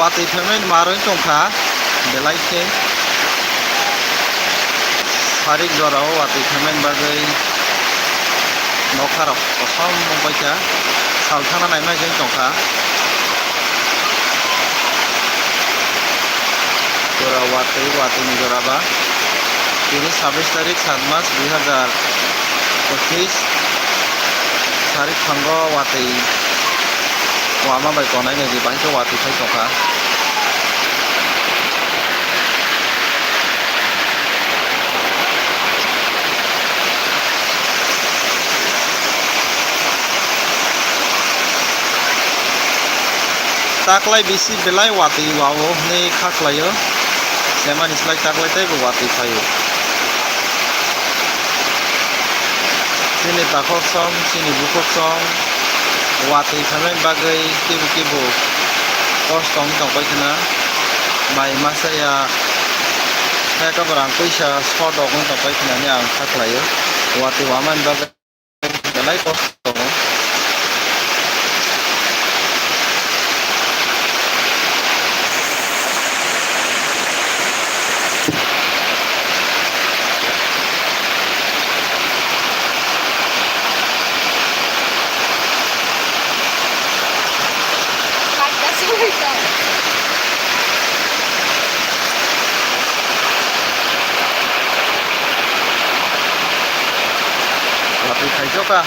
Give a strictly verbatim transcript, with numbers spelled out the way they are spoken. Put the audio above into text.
Watwi phaimani marwi tongkha belai khe. Sarik jorao watwi phaimani bagwi nokharok kosom wngbaikha, salthana naima jeng tongkha. Jora watwi, watwini jora ba. Tini sabis tarik, sat mas, dui hazar pochis. Sarik thango watwi wama bai tonai nai di, bahai khe watwi khai tongkha. Taklai bisi belai watwi wao hwnwi kha khlaio. Semani slai taklai teibo watwi phaio. Chini takhuk song, chini bukhuk song watwi phaimani bagwi kibu kibu kosto wng tongpai khna. Mai masa ya, khe kaborang puisa short rok wng tongpai khnani ang kha khlaio. Watwi wamani bagwi. Belai kosto. Watwi khaijokha.